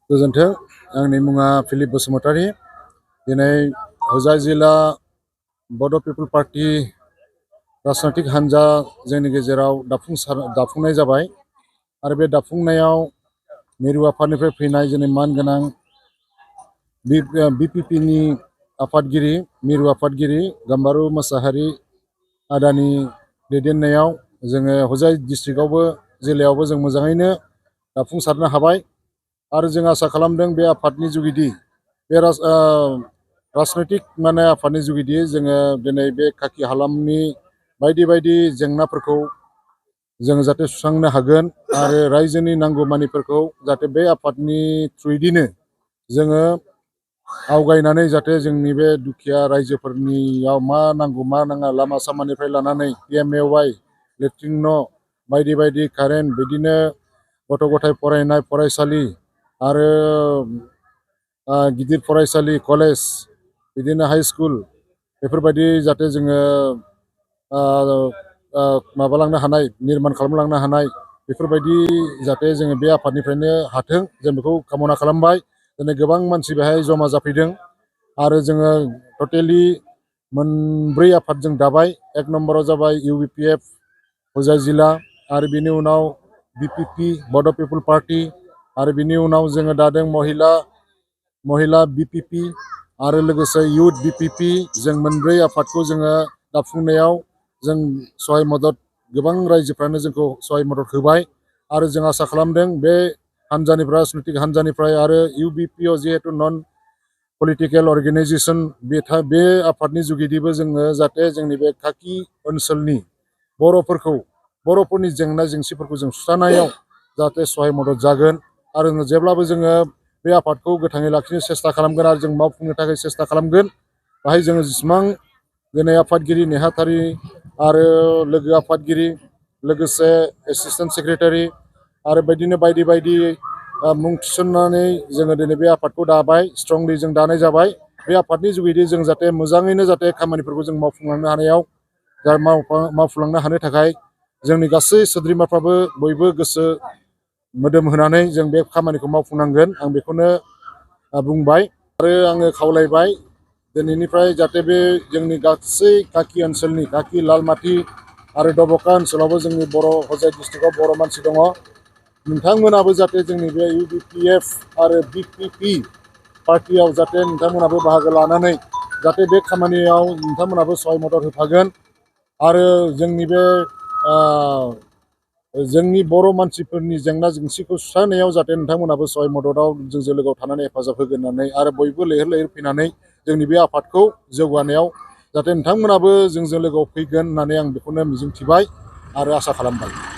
गोजोन्थों आंनि मुङा फिलिप बसुमतारी दिनै होजाय जिल्ला बड' पिपल पार्टी राजनैतिक हान्जा जोंनि गेजेराव दाफुंनाय जाबाय आरो बे दाफुंनायाव मिरु आफादनिफ्राय फैनाय जोंनि मानगोनां बिपिपिनि आफादगिरि मिरु आफादगिरि गाम्बारु मोसाहारि आदानि दैदेननायाव जोङो होजाय डिस्ट्रिक्टआवबो जिल्लायावबो जों मोजाङैनो दाफुंसारनो हाबाय आरो जों आसा खालामदों बे आफादनि जुगिदि बे राजनैतिक आफादनि जुगिदि जोङो दिनै बे खाखि हालामनि बायदि बायदि जेंनाफोरखौ जों जाहाथे सुस्रांनो हागोन आरो रायजोनि नांगौमानिफोरखौ जाहाथे बे आफादनि थ्रुयैनो जोङो आवगायनानै जाहाथे जोंनि बे दुखिया रायजोफोरनियाव मा नांगौ मा नाङा लामा सामानिफ्राय लानानै PMAY लेट्रिन न' बायदि बायदि कारेन्ट बिदिनो गथ' गथाय फरायनाय फरायसालि आरो गिदिर फरायसालि कलेज बिदिनो हाई स्कुल बेफोरबायदि जाहाथे जोङो माबालांनो हानाय निर्माण खालामलांनो हानाय बेफोरबायदि जाहाथे जोङो बे आफादनिफ्रायनो हाथों जों बेखौ कामना खालामबाय। दिनै गोबां मानसि बेहाय जमा जाफैदों आरो जोङो टटेलि मोनब्रै आफाद जों दाबाय। एक नम्बराव जाबाय UBPF होजाय जिल्ला आरो बिनि उनाव BPP बड' पिपल पार्टी आरो बिनि उनाव जोङो दादों महिला BPP आरो लोगोसे युथ BPP जों मोनब्रै आफादखौ जोङो दाफुंनायाव जों सहाय मदद गोबां रायजोफ्रानो जोंखौ सहाय मदद होबाय आरो जों आसा खालामदों बे हान्जानिफ्राय राजनैतिक हान्जानिफ्राय आरो UBPआव जिहेतु नन पलिटिकेल अर्गेनाइजेसन बे आफादनि जुगिदिबो जोङो जाहाथे जोंनि बे खाखि ओनसोलनि बर'फोरनि जेंना जेंसिफोरखौ जों सुस्रांनायाव जाहाथे सहाय मदद जागोन आरो जेब्लाबो जोङो बे आफादखौ गोथाङै लाखिनो सेस्था खालामगोन आरो जों मावफुंनो थाखाय सेस्था खालामगोन। बाहाय जोङो जेसेबां दिनै आफादगिरि नेहाथारि आरो लोगो आफादगिरि लोगोसे एसिस्टेन्ट सेक्रेटारि आरो बिदिनो बायदि बायदि मुं थिसननानै जोङो दिनै बे आफादखौ दाबाय स्ट्रंलि जों दानाय जाबाय। बे आफादनि जुगिदि जों जाहाथे मोजाङैनो जाहाथे खामानिफोरखौ जों मावफुंलांनो हानायाव मावफुंलांनो हानो थाखाय जोंनि गासै सोद्रोमाफ्राबो बयबो गोसो मोदोम होनानै जों बे खामानिखौ मावफुंनांगोन आं बेखौनो बुंबाय आरो आङो खावलायबाय दिनैनिफ्राय जाहाथे बे जोंनि गासै खाखि ओनसोलनि खाखि लालमाटि आरो दब'खा ओनसोलावबो जोंनि होजाय डिस्ट्रिक्टआव बर' मानसि दङ। नोंथांमोनाबो जाहाथे जोंनि बे UBPF आरो BPP पार्टियाव जाहाथे नोंथांमोनाबो बाहागो लानानै जाहाथे बे खामानियाव नोंथांमोनाबो सहाय मदद होफागोन आरो जोंनि बे जोंनि बर' मानसिफोरनि जेंना जेंसिखौ सुस्रांनायाव जाहाथे नोंथांमोनाबो सहाय मददआव जोंजों लोगोआव थानानै हेफाजाब होगोन होननानै आरो बयबो लैहोर लैहोर फैनानै जोंनि बे आफादखौ जौगानायाव जाहाथे नोंथांमोनाबो जोंजों लोगोआव फैगोन होननानै आं बेखौनो मिजिंथिबाय आरो आसा खालामबाय।